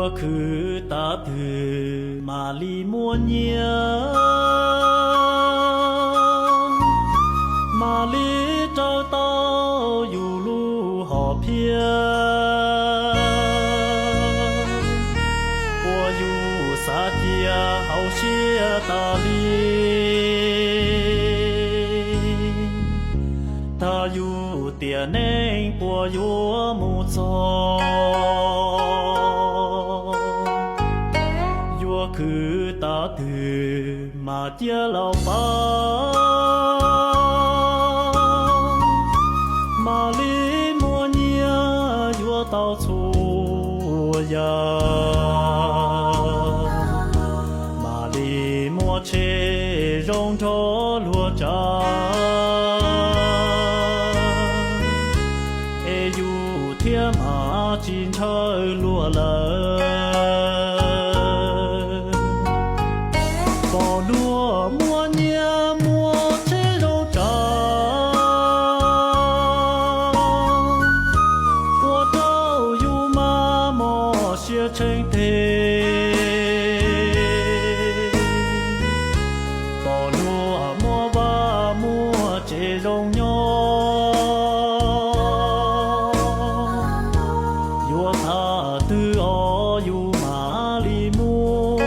Yuav khwv tav twg mam li muaj nyiaj, mam li raws tau yus lub hom phiaj uas yus xav cia hauv siab tas li. Thaum yus tiam neej puas yuav mus txog, yuav khwv tav twg mas cia laus pab, mam li muaj nyiaj yuav tau txhua yam, mam li muaj tsheb zoo nrog luag tsav, es yus thiaj mam tsis ntshaw luag lawm. Pom luag muaj nyiaj muaj tsheb zoo tsav, ua rau yus mas mob siab tshee teg. Pom luag muaj vaj muaj tsev zoo nyob, yuav thaum twg os yus mam li muaj,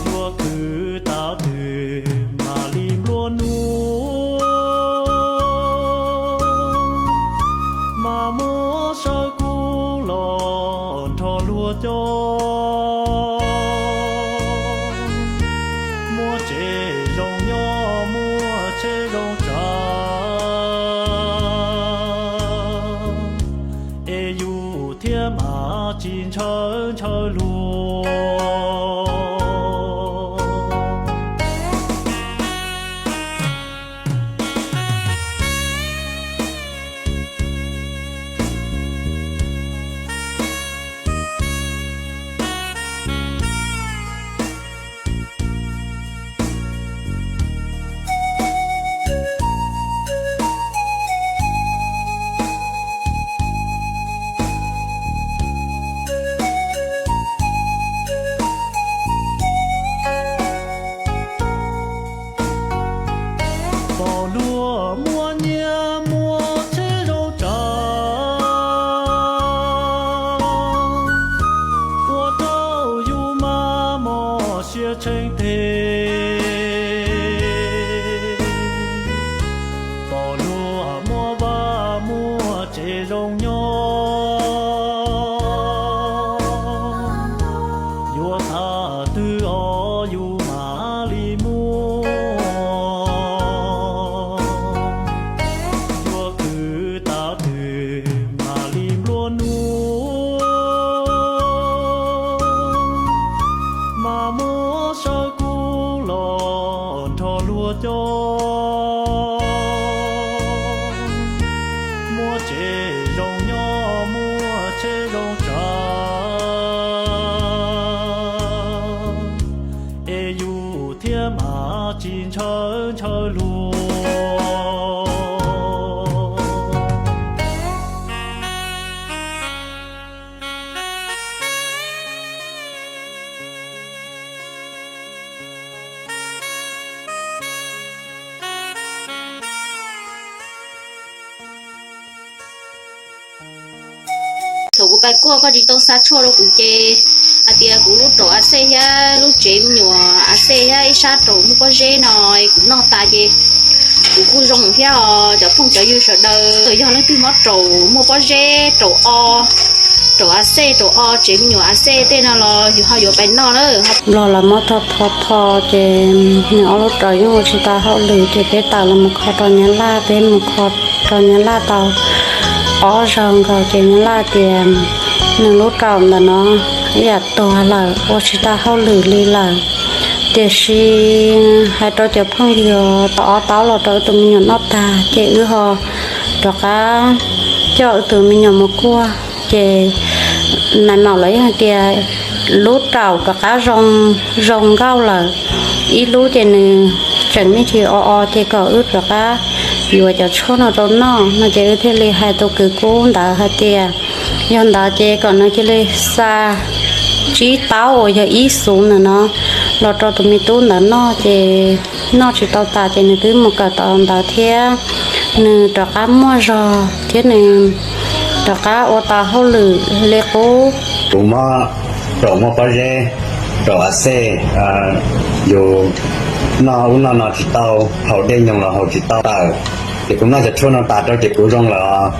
yuav khwv tav twg mam li nplua nuj, mas muab saw kuv los nrog luag coj. Muaj tsev zoo nyob muaj tsheb zoo tsav, es yus thiaj mam tsis ntshaw ntshaw luag. Pom luag muaj nyiaj muaj tsheb zoo tsav, ua rau yus mas mob siab tshee teg. Pom luag muaj vaj muaj tsev zoo nyob, yuav thaum twg os yus mam li muaj, yuav khwv tav twg mam li nplua nuj, mas muab saw kuv los nrog luag coj. Muaj tsev zoo nyob muaj tsheb zoo tsav, es yus thiaj mam tsis ntshaw ntshaw luag. Thaum kuv pais kuaj koj tsis tau xa tshuaj rau kuv ces hais tias kuv lub raum a xej thiab lub tsev me nyuam a xej thiab ib sab raum muaj pob zeb no kuv noj tas ces kuv kuj zoo thiab os. Cov phooj cov ywg sawv daws yog leej twg mob raum muaj pob zeb, raum o, raum a xej, raum o, tsev me nyuam a xej tej no los yus ho yuav pais noj na. Los lawm mob tho tho tho ces nws ob lub raum yeej ua tsis tau hauj lwm ces peb tawm los mus kho rau nyab laj, peb mus kho rau nyab laj tau ob zaug nkaus ces nyab laj tias nws lub raum ntawm no ib yam tuag lawm, ua tsis tau hauj lwm li lawm. Tiam sis hais rau cov phooj ywg tau ob taub los rau wb tus me nyuam noj tag ces wb ho rov qab coj wb tus me nyuam mus kuaj ces nais maum lawv yeej hais tias lub raum rov qab zoo, zoo nkauj lawm. Ib lub ces nws tseem me ntsis o o ces kom wb rov qab yuav cov tshuaj no rau noj no ces wb thiaj li hais tus kws kub ntawd hais tias yog ntawd ces kom nws cia li xa tsib taub uas yog ib xuv ntawm no los rau tus me tub ntawd noj ces noj tsis tau tas ces nws twb mus kawm tau ntawd thiab nws rov qab muaj zog thiab nws rov qab ua tau hauj lwm li qub. Kuv mob raum muaj pob zeb, raum a xej, yus noj ub noj no tsis tau, haus dej nyoos los haus tsis tau tawm. Ces kuv noj cov tshuaj no tas rau ces kuv zoo lawm os.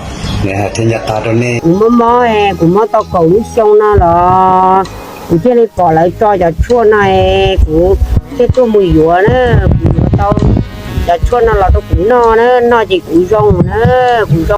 Nws hais thiaj ncaj qha rau nej. Kuv mob mob, kuv mob tau kaum lub xyoo no los kuv thiaj li pom lawv tso cov tshuaj no, kuv thiaj tuaj mus yuav na. Kuv yuav tau cov tshuaj no los rau kuv noj na, noj ces kuv zoo na, kuv zoo.